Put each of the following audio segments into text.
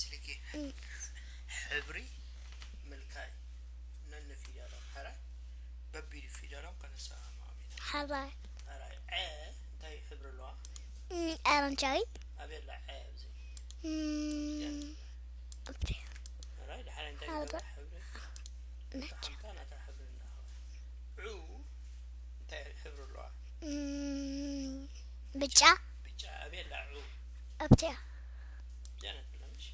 ስልኪ ሕብሪ ምልካይ ነንፊደሎም። ሕራይ በቢሉ ፊደሎም ከነሰማምዖም ኢና። ሕራይ። ሕራይ። ዐ እንታይ ሕብሪ ኣለዋ? ኣራንጃዊ። ኣበይ ኣላ ዐ ኣብዚ? ኣብቲ። ሕራይ ድሓር እንታይ ዝገብራ ሕብሪ? ነጭ። ሓምታ ናታ ሕብሪ እንዳኸዋ። ዑ እንታይ ሕብሪ ኣለዋ? ብጫ። ብጫ። ኣበይ ኣላ ዑ? ኣብቲያ። ብጫ ናት ብላ ምሽ?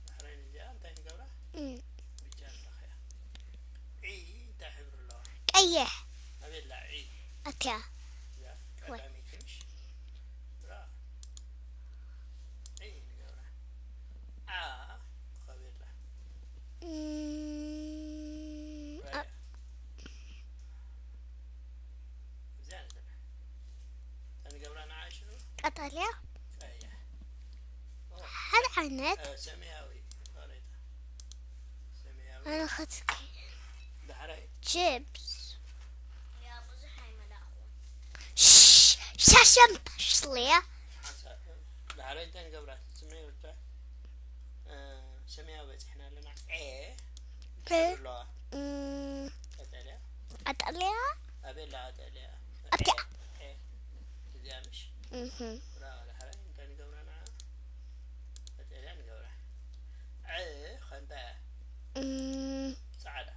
ድሕራይ ነዚኣ እንታይ ንገብራ? ብጫ ንለኽያ። ዒ እንታይ ሕብሪ ኣለዋ? ቀይሕ። ኣበይ ኣላ ዒ? ኣብቲያ። እዚኣ ቀዳመይቲ ምሽ? ብራ። ዒ ንገብራ። ዓ ኣበይ ኣላ? ራያ። እዚኣ ንገብራ። እታ ንገብራ ንዓ ሽኑ? ቀጠልያ። ቀይሕ። ኦ፣ ሓደ ዓይነት። እ፣ ሰማያዊ። ኦሬታ። ሰማያዊ። ኣነ ኸትከ-፣ ዳሕራይ። ቺፕስ። ያ ብዙሕ ኣይመላእኹን። ሽ-፣ ሻሸም ፓሽልያ። ሓንሳ-፣ ዳሕራይ እንታይ ንገብራ? ስምዒ ወልታ። እ፣ ሰማያዊ በጺሕና ኣለና። ዔ። ፔ-፣ ኣለዋ። እም፣ ቀጠልያ። ቀጠልያ። ኣበይ ኣላ ቀጠልያ? ኣብቲኣ። ዔ፣ ዔ። እዚኣ ምሽ? እህ። ብራቮ፣ ዳሕራይ እንታይ ንገብራ ንዓ? ቀጠልያ ንገብራ። ዐ፣ ኸ እንታይ እያ? እም፣ ጻዕዳ።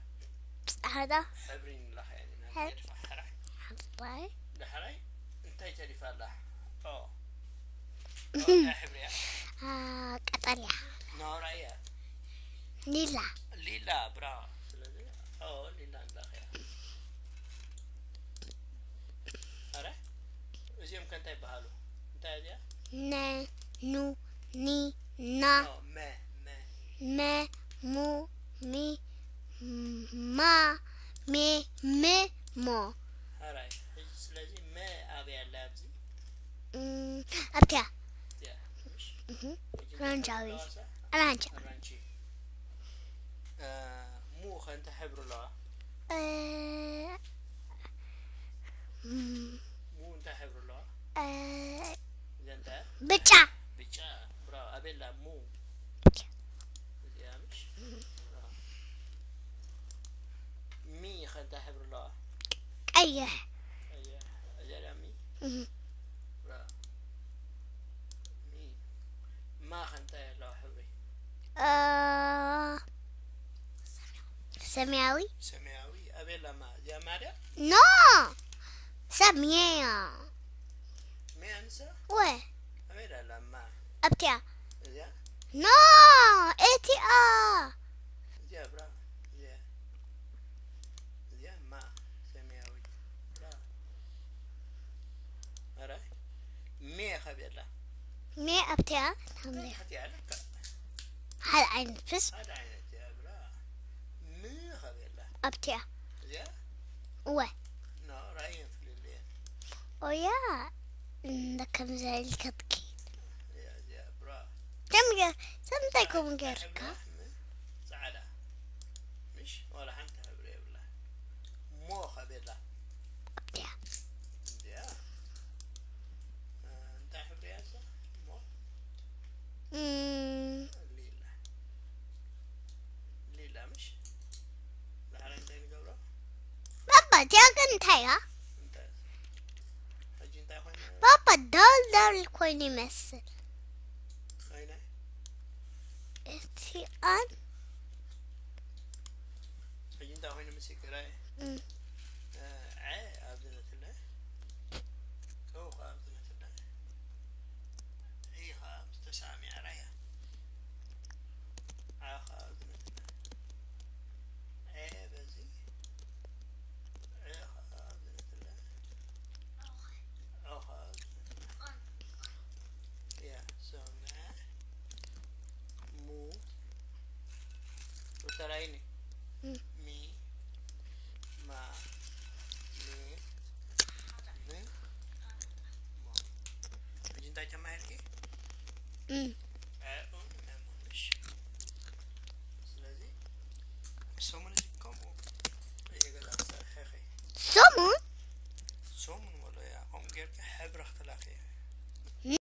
ጻዕዳ። ሕብሪ ንለኻያ ኢና። ሕር-፣ ገድፋ፣ ሕራይ። ሕራይ። ዳሕራይ እንታይ ተሪፋ ኣላ? ኦ። ኦ፣ እንታይ ሕብሪ እያ? አ፣ ቀጠልያ። ኖራ እያ። ሊላ። ሊላ፣ ብራቮ። ስለዚ፣ ኦ፣ ሊላ ንለኽያ። ኣረ፣ እዚኦም ከ እንታይ ይበሃሉ? እንታይ እዚኣ? ነ፣ ኑ፣ ኒ፣ ና። ኖ፣ መ፣ መ። መ፣ ሙ፣ ሚ፣ ማ፣ ሜ፣ ም፣ ሞ። ሕራይ። ሕጂ ስለዚ መ ኣበይ ኣላ ኣብዚ? እም፣ ኣብቲያ። እዚኣ። እሺ። እህ። ሕጂ እንታይ ኣራንጃዊ። ሕብሪ ኣለዋ እሳ? ኣራንጃ። ኣራንቺ። እ፣ ሙ ኸ እንታይ ሕብሪ ኣለዋ? እ፣ እም፣ ሙ እንታይ ሕብሪ ኣለዋ? እ፣ እዚኣ እንታይ? ብጫ። ብጫ። ብራቮ። ኣበይ ኣላ ሙ? እዚኣ ምሽ? ሚ ኸ እንታይ ሕብሪ ኣለዋ? ቀይሕ። ቀይሕ። እዚኣ ድኣ ሚ? እህ። ብራቮ። ሚ። ማ ኸ እንታይ ኣለዋ ሕብሪ? እ፣ ሰማያዊ። ሰማያዊ። ኣበይ ኣላ ማ? እዚኣ ማ ድያ? ኖ! ሰብ ሜያ። ሜያ ንሳ? ወ። ኣበይ ኣላ ማ? ኣብቲያ። እዚኣ? ኖ! እቲኣ። እዚኣ ብራ። እዚኣ። እዚኣ ማ ሰማያዊ። ብራ። ኣረ። ሜ ኸ ኣበይ ኣላ? ሜ ኣብቲያ። ሓምለ። ሓንቲ እያ ለካ። ሓደ ዓይነት ፍስ። ሓደ ዓይነት እያ ብራ። ም ኸ ኣበይ ኣላ? ኣብቲያ። እዚኣ? እወ። ኖ፣ ራእየን ፍልልየን። ኦያ። እንደ ከምዚ ኢልካ ትከይድ። እያ፣ እዚኣ ብራ። ከም ገ-፣ ሰምታይ ከምኡ ጌርካ? ሕብራ ም-፣ ጻዕዳ። ምሽ? ዋላ ሓንቲ ሕብሪ የብላ። ሞ ኸ ኣበይ ኣላ? ኣብቲያ። እዚኣ? እ፣ እንታይ ሕብሪ እያ እዛ? ሞ? እም። ሊላ። ሊላ ምሽ? ዳሕራይ እንታይ ንገብሮ? ባባ፣ እዚኣ ግን እንታይ እያ? እንታይ? ሕጂ እንታይ ኮይና? ባባ፣ ዶልዶል ኮይኑ ይመስል። ኣይነ? እቲኣን። ሕጂ እንታይ ኮይኑ ምስክራይ? እም። እ፣ ዐ ኣብዚ ነትለ። ከው ከ ኣብዚ ነትለ። ዒ ኸኣ ተሳሚዓ ራያ። ዓ ኸኣ ኣብዚ ነትለ። ዔ በዚ። ዕ ኸኣ ኣብዚ ነትለ። ዖ ኸኣ ኣብዚ ነትለ። ያ፣ so፣ መ፣ ሙ፣ ሩታ ራይኒ። እም። ሚ፣ ማ፣ ሚ፣ ም፣ ሞ። ሕጂ እንታይ ተማሂርኪ? እም።